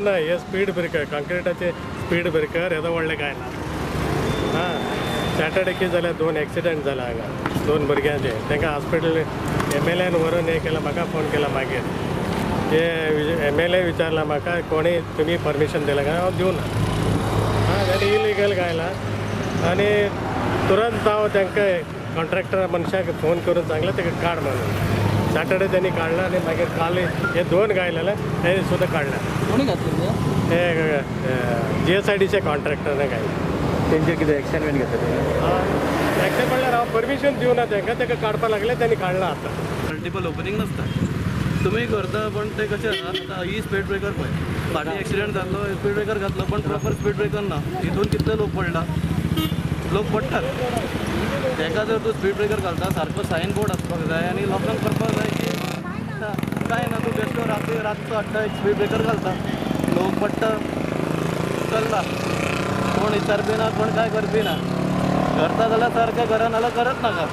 ना हे speed breaker काँक्रिटाचे speed breaker येदो व्हडलें घायला. हां सॅटर्डे कितें जालें, 2 एक्सिडंट जाला हांगा 2 भुरग्यांचे. तांकां हॉस्पिटल MLAन व्हरून हें केलां. म्हाका फोन केला मागीर ते MLA विचारला म्हाका कोणी तुमी परमिशन दिलां काय, हांव दिवना. हां जाल्यार इलिगल घायला आनी तुरंत हांव तांकां कॉन्ट्रॅक्टर मनशाक फोन करून सांगलें ताका काड म्हणून. सॅटर्डे त्यांनी काडला आनी मागीर काल हे 2 घायलेले हे सुद्दां काडले. कोणी घातले हे GSIDC कॉन्ट्रॅक्टरान घायले. तेंचेर कितें एक्शन बीन घेतले? एक्शन म्हणल्यार हांव परमिशन दिवना तांकां, ताका काडपाक लागले त्यांनी काडला. आतां मल्टिपल ओपनिंग नासता, तुमी करता पण ते कशें आतां ही स्पीड ब्रेकर पळय, फाटीं एक्सिडंट जाल्लो स्पीड ब्रेकर घातलो पण प्रॉपर स्पीड ब्रेकर ना, हितून कितले लोक पडला, लोक पडटात. तेका जर तूं स्पीड ब्रेकर घालता सारको सायन बोर्ड आसपाक जाय आनी लोकांक करपाक जाय की कांय ना, तूं बेश्टो राती रातचो हाडटा एक स्पीड ब्रेकर घालता, लोक पडटा चल्ला, कोण विचारपी ना, कोण कांय करपी ना. करता जाल्यार सारकें घरा नाल्यार करत नाका.